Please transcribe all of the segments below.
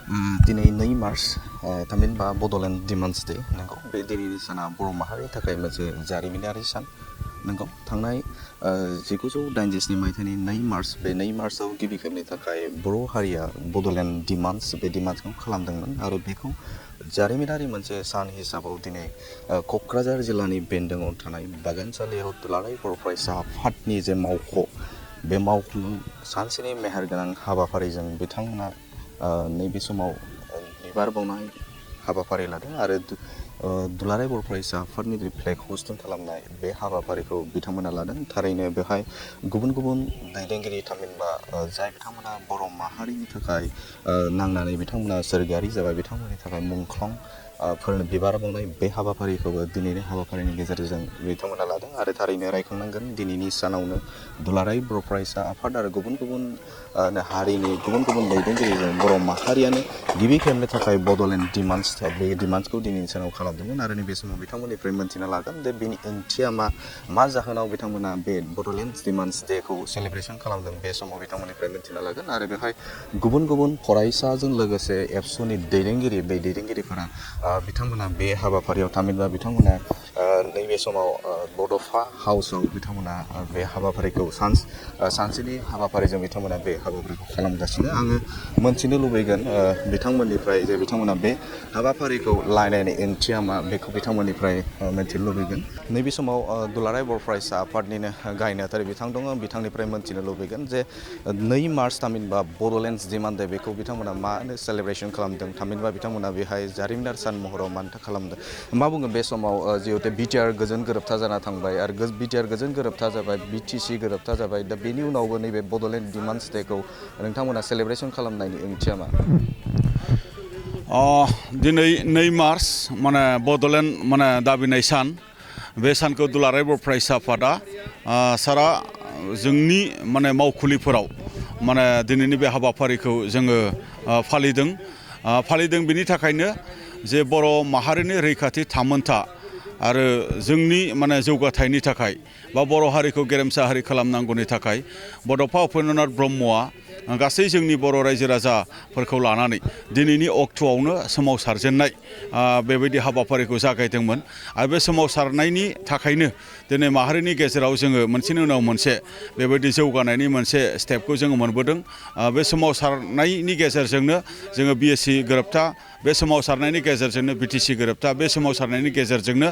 दिनै 2 मार्च थामहिनबा Bodoland demands day नंगौ बे दिनैनि साना बर' माहारिनि थाखाय मोनसे जारिमिनारि सान नंगौ थांनाय 1987 मायथाइनि 2 मार्च बे 2 मार्चआव गिबि खेबनि थाखाय बर' हारिया बड'लेण्ड डिमान्ड्स बे डिमान्ड्सखौ खालामदोंमोन आरो बेखौ जारिमिनारि मोनसे सान हिसाबाव दिनै क'क्राझार जिल्लानि बेन्दोङाव थानाय बागानसालियाव दुलाराय बर' फरायसा आफादनि जे मावख' बे मावख' सानसेनि मेहेरगोनां हाबाफारिजों बिथांमोना नैबे समाव बिबार बावनाय हाबाफारि लादों आरो दुलाराय बर' फरायसा आफादनि फ्लेग हस्टिं खालामनाय बे हाबाफारिखौ बिथांमोना लादों थारैनो बेवहाय गुबुन गुबुन दैदेनगिरि थामहिनबा जाय बिथांमोना बर' माहारिनि थाखाय नांनानै बिथांमोना सोरगोआरि जाबाय बिथांमोननि थाखाय मुंख्लं फोरनो बिबार बावनाय बे हाबाफारिखौबो दिनैनि हाबाफारिनि गेजेरजों बिथांमोना लादों आरो थारैनो रायखांनांगोन दिनैनि सानावनो दुलाराय बर' फरायसा आफाद आरो गुबुन गुबुन हारिनि गुबुन गुबुन दैदेनगिरिजों बर' माहारियानो गिबि खेबनि थाखाय बड'लेण्ड डिमान्ड्स बे डिमान्ड्सखौ दिनैनि सानाव खालामदोंमोन आरो नैबे समाव बिथांमोननिफ्राय मोनथिना लागोन जे बेनि ओंथिया मा जाहोनाव बिथांमोना बे बड'लेण्ड डिमान्ड्स डेखौ सेलिब्रेसन खालामदों बे समाव बिथांमोननिफ्राय मोनथिना लागोन आरो बेवहाय गुबुन गुबुन फरायसाजों लोगोसे एबसुनि दैदेनगिरि बे दैदेनगिरिफोरा बिथांमोना बे हाबाफारियाव थामहिनबा बिथांमोना नैबे समाव बड'फ हाउसआव बिथांमोना बे हाबाफारिखौ सानसेनि हाबाफारिजों बिथांमोना बे हाबाफारिखौ खालामगासिनो आङो मोनथिनो लुबैगोन बिथांमोननिफ्राय जे बिथांमोना बे हाबाफारिखौ लायनायनि ओंथिया मा बेखौ बिथांमोननिफ्राय मोनथिनो लुबैगोन नैबे समाव दुलाराय बर' फरायसा आफादनिनो गाहाय नेहाथारि बिथां दङ बिथांनिफ्राय मोनथिनो लुबैगोन जे 2 मार्च थामहिनबा बड'लेण्ड डिमान्ड डे बेखौ बिथांमोना मानो सेलिब्रेसन खालामदों थामहिनबा बिथांमोना बेहाय जारिमिनारि सान महराव मानो खालामदों मा बुङो बे समाव जिहेतु बिटिआर गोजोन गोरोबथा जाना थांबाय आरो बिटिआर गोजोन गोरोबथा जाबाय बिटिसि गोरोबथा जाबाय दा बेनि उनावबो नैबे बड'लेण्ड डिमान्ड्स डेखौ नोंथांमोना सेलिब्रेसन खालामनायनि ओंथिया मा दिनै 2 मार्च माने बड'लेण्ड माने दाबिनाय सान बे सानखौ दुलाराय बर' फरायसा आफादा सारा जोंनि माने मावखुलिफोराव माने दिनैनि बे हाबाफारिखौ जोङो फालिदों बेनि थाखायनो जे बर' माहारिनि रैखाथि थामोनथा आरो जोंनि माने जौगाथायनि थाखाय बा बर' हारिखौ गेरेमसा हारि खालामनांगौनि थाखाय बड'फा उपेन्द्रनाथ ब्रह्मआ गासै जोंनि बर' रायजो राजाफोरखौ लानानै दिनैनि अक्ट'आवनो सोमावसारजेननाय बेबायदि हाबाफारिखौ जागायदोंमोन आरो बे सोमावसारनायनि थाखायनो दिनै माहारिनि गेजेराव जोङो मोनसेनि उनाव मोनसे बेबायदि जौगानायनि मोनसे स्टेपखौ जोङो मोनबोदों बे सोमावसारनायनि गेजेरजोंनो जोङो बिएससि गोरोबथा बे सोमावसारनायनि गेजेरजोंनो बिटिसि गोरोबथा बे सोमावसारनायनि गेजेरजोंनो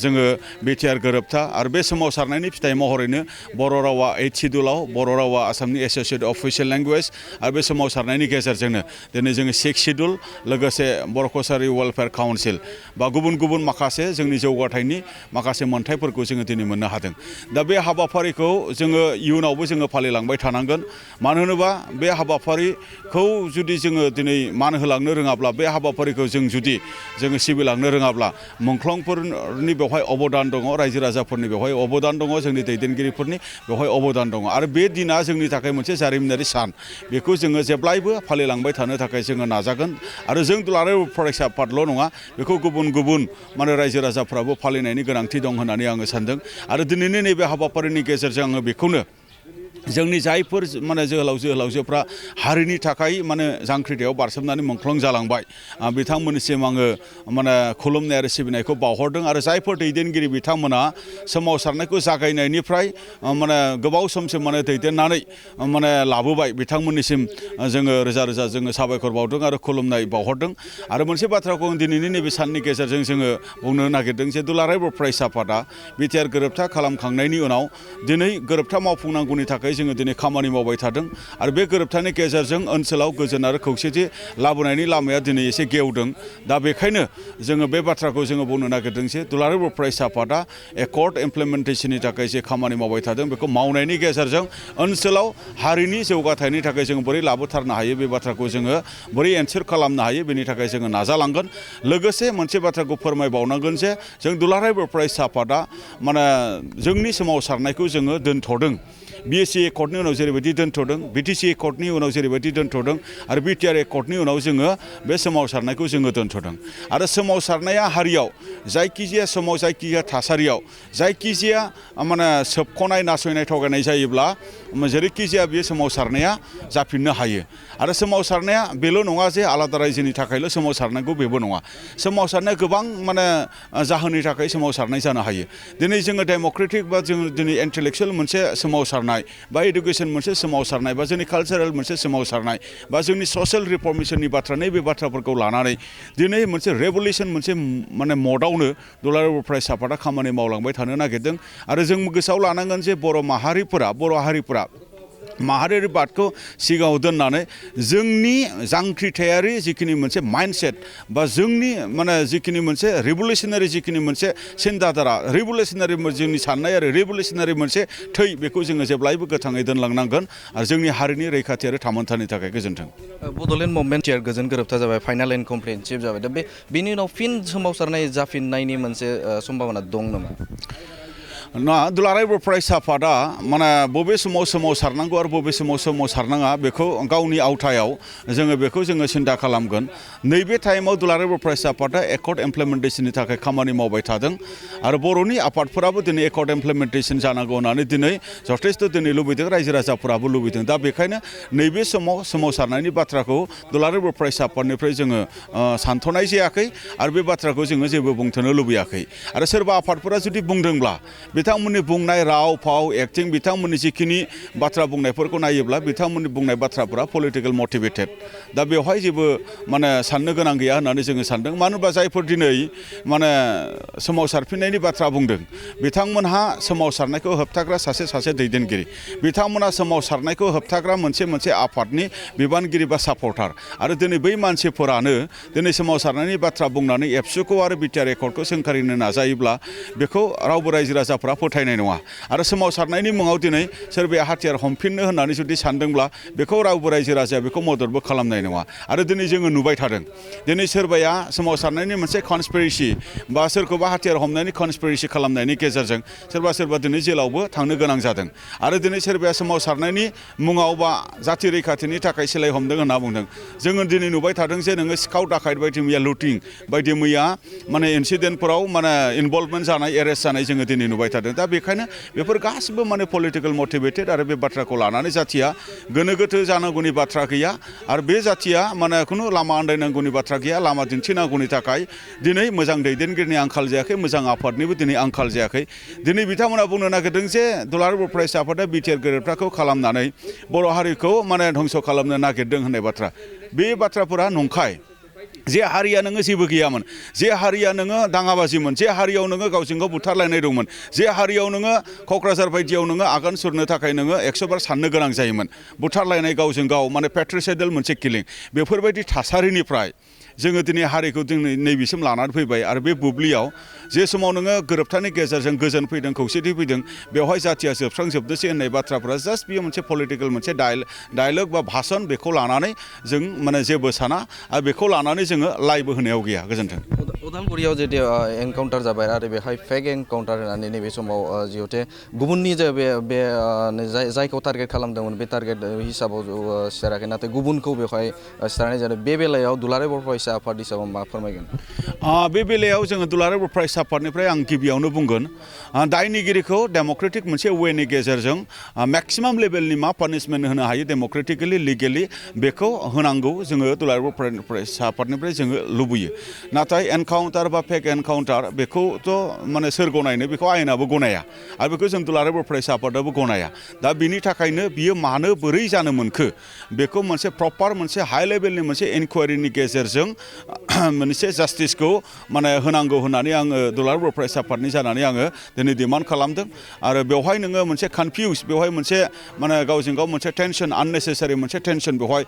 जोङो बिटिआर गोरोबथा आरो बे सोमावसारनायनि फिथाइ महरैनो बर' रावा 8 सिडुलाव बर' रावा आसामनि एस'सियेट अफिसियेल लेंगुवेज आरो बे सोमावसारनायनि गेजेरजोंनो दिनै जोङो 6 सिडुल लोगोसे बर' कसारि वेलफेयार काउन्सिल बा गुबुन गुबुन माखासे जोंनि जौगाथायनि माखासे मोनथायफोरखौ जोङो दिनै मोननो हादों दा बे हाबाफारिखौ जोङो इयुनावबो जोङो फालिलांबाय थानांगोन मानो होनोबा बे हाबाफारिखौ जुदि जोङो दिनै मान होलांनो रोङाब्ला बे हाबाफारिखौ जुदि जोङो सिबिलांनो रोङाब्ला मुंख्लंफोरनि बेवहाय अबदान दङ रायजो राजाफोरनि बेवहाय अबदान दङ जोंनि दैदेनगिरिफोरनि बेवहाय अबदान दङ आरो बे दिना जोंनि थाखाय मोनसे जारिमिनारि सान बेखौ जोङो जेब्लायबो फालिलांबाय थानो थाखाय जोङो नाजागोन आरो जों दुलाराय फरायसा आफादल' नङा बेखौ गुबुन गुबुन माने रायजो राजाफ्राबो फालिनायनि गोनांथि दं होननानै आङो सानदों आरो दिनैनि नैबे हाबाफारिनि गेजेरजों आङो बेखौनो जोंनि जायफोर माने जोहोलावजोफ्रा हारिनि थाखाय माने जांख्रिथायाव बारसोमनानै मुंख्लं जालांबाय बिथांमोननिसिम आङो माने खुलुमनाय आरो सिबिनायखौ बावहरदों आरो जायफोर दैदेनगिरि बिथांमोना सोमावसारनायखौ जागायनायनिफ्राय माने गोबाव समसिम माने दैदेननानै माने लाबोबाय बिथांमोननिसिम जोङो रोजा रोजा जोङो साबायखर बावदों आरो खुलुमनाय बावहरदों आरो मोनसे बाथ्राखौ आं दिनैनि नैबे साननि गेजेरजों जोङो बुंनो नागिरदों जे दुलाराय बर' फरायसा आफादा बिटिआर गोरोबथा खालामखांनायनि उनाव दिनै गोरोबथा मावफुंनांगौनि थाखाय जोङो दिनै खामानि मावबाय थादों आरो बे गोरोबथानि गेजेरजों ओनसोलाव गोजोन आरो खौसेथि लाबोनायनि लामाया दिनै एसे गेवदों दा बेखायनो जोङो बे बाथ्राखौ जोङो बुंनो नागिरदों जे दुलाराय बर' फरायसा आफादा एकर्ड इमप्लिमेन्टेसननि थाखाय जे खामानि मावबाय थादों बेखौ मावनायनि गेजेरजों ओनसोलाव हारिनि जौगाथायनि थाखाय जों बोरै लाबोथारनो हायो बे बाथ्राखौ जोङो बोरै एनसोर खालामनो हायो बेनि थाखाय जोङो नाजालांगोन लोगोसे मोनसे बाथ्राखौ फोरमायबावनांगोन जे जों दुलाराय बर' फरायसा आफादा माने जोंनि सोमावसारनायखौ जोङो दोनथ'दों BSc एकर्डनि उनाव जेरैबायदि दोनथ'दों BTC एकर्डनि उनाव जेरैबायदि दोनथ'दों आरो BTR एकर्डनि उनाव जोङो बे सोमावसारनायखौ जोङो दोनथ'दों आरो सोमावसारनाया हारियाव जायखिजाया समाव जायखिजाया थासारियाव जायखिजाया माने सोबख'नाय नासयनाय थगायनाय जायोब्ला जेरैखिजाया बे सोमावसारनाया जाफिननो हायो आरो सोमावसारनाया बेल' नङा जे आलादा रायजोनि थाखायल' सोमावसारनांगौ बेबो नङा सोमावसारनाया गोबां माने जाहोननि थाखाय सोमावसारनाय जानो हायो दिनै जोङो डेम'क्रेटिक बा जों दिनै इन्टेलेक्सुयेल मोनसे सोमावसारनाय बा इडुकेसन मोनसे सोमावसारनाय बा जोंनि कालचारेल मोनसे सोमावसारनाय बा जोंनि ससियेल रिफर्मेशननि बाथ्रा नैबे बाथ्राफोरखौ लानानै दिनै मोनसे रेभलिउसन मोनसे माने मडआवनो दुलाराय बर' फरायसा आफादा खामानि मावलांबाय थानो नागिरदों आरो जों गोसोआव लानांगोन जे बर' हारिफोरा माहारियारि बादखौ सिगाङाव दोननानै जोंनि जांख्रिथायारि जिखिनि मोनसे माइन्डसेट बा जोंनि माने जिखिनि मोनसे रिभलिउसनारि जिखिनि मोनसे सिन्ताधारा रिभलिउसनारि जोंनि साननाय आरो रिभलिउसनारि मोनसे थै बेखौ जोङो जेब्लायबो गोथाङै दोनलांनांगोन आरो जोंनि हारिनि रैखाथि आरो थामोनथानि थाखाय गोजोन्थों बड'लेण्ड मुभमेन्ट गोजोन गोरोबथा जाबाय फाइनाल एन्ड कमप्रिहेनसिभ जाबाय दा बेनि उनाव फिन सोमावसारनाय जाफिननायनि मोनसे सम्भावना दं नामा ना दुलाराय बर' फरायसा आफादा माने बबे समाव सोमावसारनांगौ आरो बबे समाव सोमावसारनाङा बेखौ गावनि आवथायाव जोङो सिन्था खालामगोन नैबे टाइमाव दुलाराय बर' फरायसा आफादा एकर्ड इमप्लिमेन्टेसननि थाखाय खामानि मावबाय थादों आरो बर'नि आफादफोराबो दिनै एकर्ड इमप्लिमेन्टेसन जानांगौ होननानै दिनै जथेस्थ' दिनै लुबैदों रायजो राजाफोराबो लुबैदों दा बेखायनो नैबे समाव सोमावसारनायनि बाथ्राखौ दुलाराय बर' फरायसा आफादनिफ्राय जोङो सानथ'नाय जायाखै आरो बे बाथ्राखौ जोङो जेबो बुंथ'नो लुबैयाखै आरो सोरबा आफादफोरा जुदि बुंदोंब्ला बिथांमोननि बुंनाय राव फाव एक्टिं बिथांमोननि जिखिनि बाथ्रा बुंनायफोरखौ नायोब्ला बिथांमोननि बुंनाय बाथ्राफोरा पलिटिकेल मटिभेटेड दा बेवहाय जेबो माने साननो गोनां गैया होननानै जोङो सानदों मानो होनबा जायफोर दिनै माने सोमावसारफिननायनि बाथ्रा बुंदों बिथांमोनहा सोमावसारनायखौ होबथाग्रा सासे दैदेनगिरि बिथांमोनहा सोमावसारनायखौ होबथाग्रा मोनसे आफादनि बिबानगिरि बा सापर्टार आरो दिनै बै मानसिफोरानो दिनै सोमावसारनायनि बाथ्रा बुंनानै एबसुखौ आरो बिटिआर एकर्डखौ सोंखारिनो नाजायोब्ला बेखौ रावबो रायजो राजाफोरा फोथायनाय नङा आरो सोमावसारनायनि मुङाव दिनै सोरबाया हाथियार हमफिननो होननानै जुदि सानदोंब्ला बेखौ रावबो रायजो राजाया बेखौ मददबो खालामनाय नङा आरो दिनै जोङो नुबाय थादों दिनै सोरबाया सोमावसारनायनि मोनसे कनस्पिरेसि बा सोरखौबा हाथियार हमनायनि कनस्पिरेसि खालामनायनि गेजेरजों सोरबा दिनै जेलावबो थांनो गोनां जादों आरो दिनै सोरबाया सोमावसारनायनि मुङाव बा जाथि रैखाथिनि थाखाय सिलाय हमदों होनना बुंदों जोङो दिनै नुबाय थादों जे नोङो सिखाव दाखायत बायदि मैया लुटिं बायदि मैया माने इनसिडेन्टफोराव माने इनभल्भमेन्ट जानाय एरेस्ट जानाय जोङो दिनै नुबाय थादों दा बेखायनो बेफोर गासिबो माने पलिटिकेल मटिभेटेड आरो बे बाथ्राखौ लानानै जाथिया गोनो गोथो जानांगौनि बाथ्रा गैया आरो बे जाथिया माने खुनु लामा आन्दायनांगौनि बाथ्रा गैया लामा दिन्थिनांगौनि थाखाय दिनै मोजां दैदेनगिरिनि आंखाल जायाखै मोजां आफादनिबो दिनै आंखाल जायाखै दिनै बिथांमोना बुंनो नागिरदों जे दुलाराय बर' फरायसा आफादा बिटिआर गोरोबथाखौ खालामनानै बर' हारिखौ माने धंस' खालामनो नागिरदों होननाय बाथ्रा बे बाथ्राफोरा नंखाय जे हारिया नोङो जेबो गैयामोन जे हारिया नोङो दाङाबाजिमोन जे हारियाव नोङो गावजों गाव बुथारलायनाय दंमोन जे हारियाव नोङो क'क्राझार बायदियाव नोङो आगान सुरनो थाखाय नोङो 100 बार साननो गोनां जायोमोन बुथारलायनाय गावजों गाव माने पेट्रिसाइडेल मोनसे किलिं बेफोरबायदि थासारिनिफ्राय जोङो दिनै हारिखौ दिनै नैबेसिम लानानै फैबाय आरो बे बुब्लियाव जे समाव नोङो गोरोबथानि गेजेरजों गोजोन फैदों खौसेथि फैदों बेवहाय जाथिया जोबस्रांजोबनोसै होननाय बाथ्राफोरा जास्ट बियो मोनसे पलिटिकेल मोनसे डायलग बा भाषण बेखौ लानानै जों माने जेबो साना आरो बेखौ लानानै जोङो लाइबो होनायाव गैया गोजोन्थों उदालगुरियाव जुदि एनकाउन्टार जाबाय आरो बेहाय फेक एनकाउन्टार होननानै नैबे समाव जिहेतु गुबुननि जे बे जायखौ टारगेट खालामदोंमोन बे टारगेट हिसाबाव सिथाराखै नाथाय गुबुनखौ बेवहाय सिथारनाय जादों बे बेलायाव दुलाराय बर' फरायसा आफाद हिसाबाव मा फोरमायगोन बे बेलायाव जोङो दुलाराय बर' फरायसा आफादनिफ्राय आं गिबियावनो बुंगोन दायनिगिरिखौ डेम'क्रेटिक मोनसे वेनि गेजेरजों मेक्सिमाम लेभेलनि मा पानिशमेन्ट होनो हायो डेम'क्रेटिकेलि लिगेलि बेखौ होनांगौ जोङो दुलाराय बर' फरायसा आफादनिफ्राय जोङो लुबैयो नाथाय एनकाउन्टार बा फेक एनकाउन्टार बेखौथ' माने सोर गनायनो बेखौ आयेनाबो गनाया आरो बेखौ जों दुलाराय बर' फरायसा आफादाबो गनाया दा बिनि थाखायनो बियो मानो बोरै जानो मोनखो बेखौ मोनसे प्रपार मोनसे हाइ लेभेलनि मोनसे इनकुवारिनि गेजेरजों मोनसे जास्टिसखौ माने होनांगौ होननानै आङो दुलाराय बर' फरायसा आफादनि जानानै आङो दिनै डिमान्ड खालामदों आरो बेवहाय नोङो मोनसे कनफिउस बेवहाय मोनसे माने गावजों गाव मोनसे टेनसन आननेसेसारि मोनसे टेनसन बेवहाय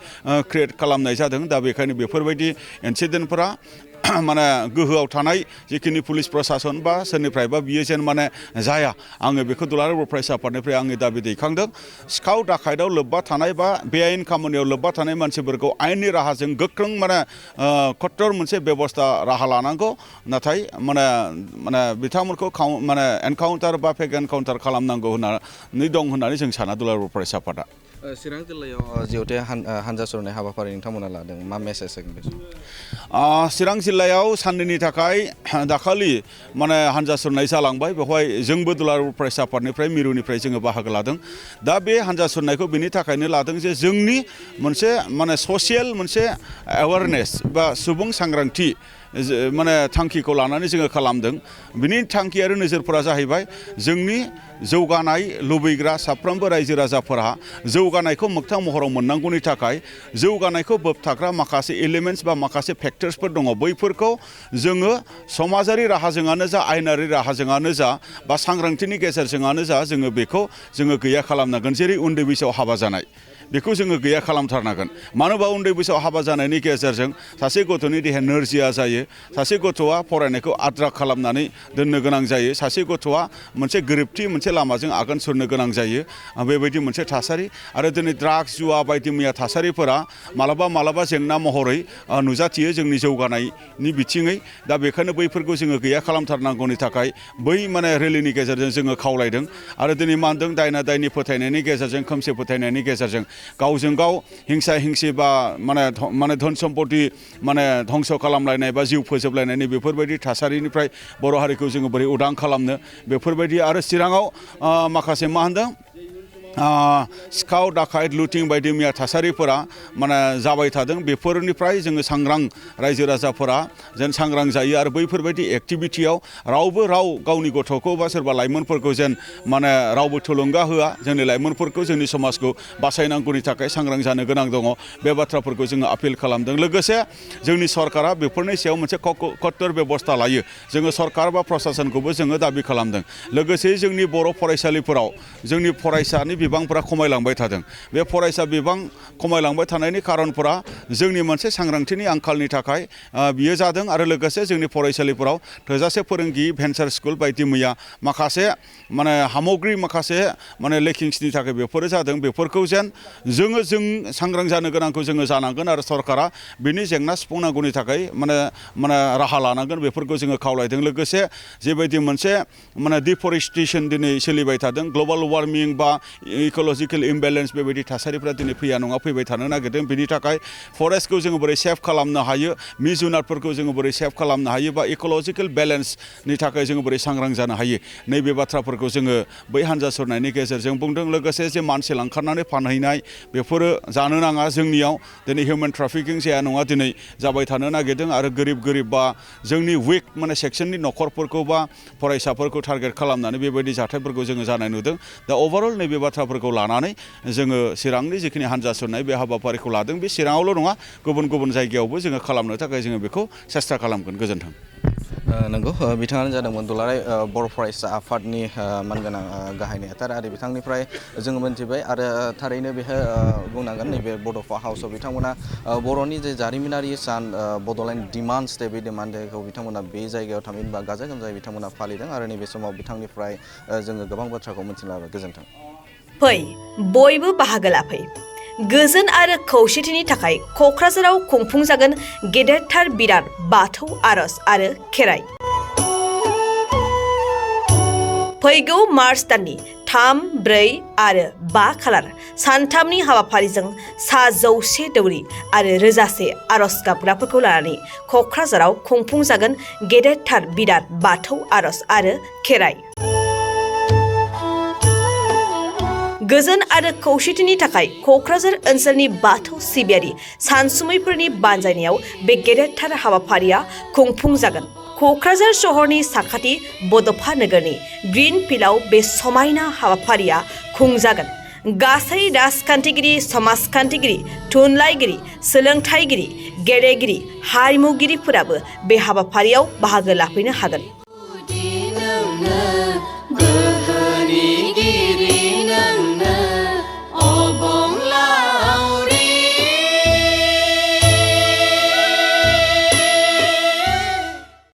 क्रिएट खालामनाय जादों दा बेखायनो बेफोरबायदि इनसिडेन्टफोरा माने गोहोआव थानाय जिखिनि पुलिस प्रशासन बा सोरनिफ्रायबा बियो जेन माने जाया आङो बेखौ दुलाराय बर' फरायसा आफादनिफ्राय आंनि दाबि दैखांदों सिखाव दाखायदाव लोब्बा थानाय बा बेआइन खामानियाव लोब्बा थानाय मानसिफोरखौ आयेननि राहाजों गोख्रों माने कट्टर मोनसे बेबस्था राहा लानांगौ नाथाय माने बिथांमोनखौ माने एनकाउन्टार बा फेक एनकाउन्टार खालामनांगौ होननानै दं होननानै जों साना दुलाराय बर' फरायसा आफादा चिरां जिल्लायाव जिहेतु हानजा सुरनाय हाबाफारि नोंथांमोना लादों मा मेसेज होगोन बे चिरां जिल्लायाव साननैनि थाखाय दाखालि माने हानजा सुरनाय जालांबाय बेवहाय जोंबो दुलाराय फरायसा आफादनिफ्राय मिरुनिफ्राय जोङो बाहागो लादों दा बे हानजा सुरनायखौ बेनि थाखायनो लादों जे जोंनि मोनसे माने ससियेल मोनसे एवारनेस बा सुबुं सांग्रांथि माने थांखिखौ लानानै जोङो खालामदों बिनि थांखि आरो नोजोरफोरा जाहैबाय जोंनि जौगानाय लुबैग्रा साफ्रोमबो रायजो राजाफोरा जौगानायखौ मोगथां महराव मोननांगौनि थाखाय जौगानायखौ बोबथाग्रा माखासे एलिमेन्ट्स बा माखासे फेक्टर्सफोर दङ बैफोरखौ जोङो समाजारि राहाजोंआनो जा आयेनारि राहाजोंआनो जा बा सांग्रांथिनि गेजेरजोंआनो जा जोङो बेखौ जोङो गैया खालामनांगोन जेरै उन्दै बैसोआव हाबा जानाय बेखौ जोङो गैया खालामथारनांगोन मानो होनबा उन्दै बैसोआव हाबा जानायनि गेजेरजों सासे गथ'नि देहाया नोरजिया जायो सासे गथ'आ फरायनायखौ आद्रा खालामनानै दोननो गोनां जायो सासे गथ'आ मोनसे गोरोबथि मोनसे लामाजों आगान सुरनो गोनां जायो बेबायदि मोनसे थासारि आरो दिनै ड्राग्स जुवा बायदि मैया थासारिफोरा मालाबा जेंना महरै नुजाथियो जोंनि जौगानायनि बिथिङै दा बेखायनो बैफोरखौ जोङो गैया खालामथारनांगौनि थाखाय बै माने रेलिनि गेजेरजों जोङो खावलायदों आरो दिनै मा होनदों दायना दायनि फोथायनायनि गेजेरजों खोमसि फोथायनायनि गेजेरजों गावजों गाव हिंसा हिंसि बा माने धन सम्पति माने धंस खालामलायनाय बा जिउ फोजोबलायनायनि बेफोरबायदि थासारिनिफ्राय बर' हारिखौ जोङो बोरै उदां खालामनो बेफोरबायदि आरो चिराङाव माखासे मा होनदों सिखाव दाखायत लुटिं बायदि मैया थासारिफोरा माने जाबाय थादों बेफोरनिफ्राय जोङो सांग्रां रायजो राजाफोरा जेन सांग्रां जायो आरो बैफोरबायदि एक्टिभिटियाव रावबो गावनि गथ'खौ बा सोरबा लाइमोनफोरखौ जेन माने रावबो थुलुंगा होआ जोंनि लाइमोनफोरखौ जोंनि समाजखौ बासायनांगौनि थाखाय सांग्रां जानो गोनां दङ बे बाथ्राफोरखौ जोङो आपिल खालामदों लोगोसे जोंनि सरकारा बेफोरनि सायाव मोनसे कट्टर बेबस्था लायो जोङो सरकार बा प्रशासनखौबो जोङो दाबि खालामदों लोगोसे जोंनि बर' फरायसालिफोराव जोंनि फरायसानि बिबांफोरा खमायलांबाय थादों बे फरायसा बिबां खमायलांबाय थानायनि खारनफोरा जोंनि मोनसे सांग्रांथिनि आंखालनि थाखाय बियो जादों आरो लोगोसे जोंनि फरायसालिफोराव थोजासे फोरोंगिरि भेन्सार स्कुल बायदि मैया माखासे माने हामग्रि माखासे माने लेकिंसनि थाखाय बेफोरो जादों बेफोरखौ जेन जों सांग्रां जानो गोनांखौ जोङो जानांगोन आरो सरकारा बिनि जेंना सुफुंनांगौनि थाखाय माने राहा लानांगोन बेफोरखौ जोङो खावलायदों लोगोसे जेबायदि मोनसे माने डिफरेस्टेसन दिनै सोलिबाय थादों ग्लबेल वार्मिं बा इक'लजिकेल इमबेलेन्स बेबायदि थासारिफ्रा दिनै फैया नङा फैबाय थानो नागिरदों बिनि थाखाय फरेस्टखौ जोङो बोरै सेभ खालामनो हायो मि जुनारफोरखौ जोङो बोरै सेभ खालामनो हायो बा इक'लजिकेल बेलेन्सनि थाखाय जोङो बोरै सांग्रां जानो हायो नैबे बाथ्राफोरखौ जोङो बै हानजा सुरनायनि गेजेरजों बुंदों लोगोसे जे मानसि लांखारनानै फानहैनाय बेफोरो जानो नाङा जोंनियाव दिनै हिउमेन ट्राफिकिं जाया नङा दिनै जाबाय थानो नागिरदों आरो गोरिब बा जोंनि उइक माने सेक्सननि न'खरफोरखौ बा फरायसाफोरखौ टारगेट खालामनानै बेबायदि जाथायफोरखौ जोङो जानाय नुदों दा अभारअल नैबे बाथ्राफोरखौ लानानै जोङो चिरांनि जिखिनि हानजा सुरनाय बे हाबाफारिखौ लादों बे चिराङावल' नङा गुबुन जायगायावबो जोङो खालामनो थाखाय जोङो बेखौ सेस्था खालामगोन गोजोन्थों नंगौ बिथाङानो जादोंमोन दुलाराय बर' फरायसा आफादनि मानगोनां गाहाय नेहाथार आरो बिथांनिफ्राय जोङो मोनथिबाय आरो थारैनो बेहाय बुंनांगोन नैबे बड'फा हाउसआव बिथांमोना बर'नि जे जारिमिनारि सान बड'लेण्ड डिमान्ड्स डे बे डिमान्ड डेखौ बिथांमोना बे जायगायाव थामहिनबा गाजा गोमजायै बिथांमोना फालिदों आरो नैबे समाव बिथांनिफ्राय जोङो गोबां बाथ्राखौ मिथिनो लाबाय गोजोन्थों फै बयबो बाहागो लाफै गोजोन आरो खौसेथिनि थाखाय क'क्राझाराव खुंफुंजागोन गेदेरथार बिराद बाथौ आर'ज आरो खेराइ फैगौ मार्च दाननि 3, 4 आरो 5 खालार सानथामनि हाबाफारिजों 100 दौरि आरो रोजासे आर'ज गाबग्राफोरखौ लानानै क'क्राझाराव खुंफुंजागोन गेदेरथार बिराद बाथौ आर'ज आरो खेराइ गोजोन आरो खौसेथिनि थाखाय क'क्राझार ओनसोलनि बाथौ सिबियारि सानसुमैफोरनि बानजायनायाव बे गेदेरथार हाबाफारिया खुंफुंजागोन क'क्राझार सहरनि साखाथि बड'फा नोगोरनि ग्रीन फिल्डआव बे समायना हाबाफारिया खुंजागोन गासै राजखान्थिगिरि समाजखान्थिगिरि थुनलाइगिरि सोलोंथाइगिरि गेलेगिरि हारिमुगिरिफोराबो बे हाबाफारियाव बाहागो लाफैनो हागोन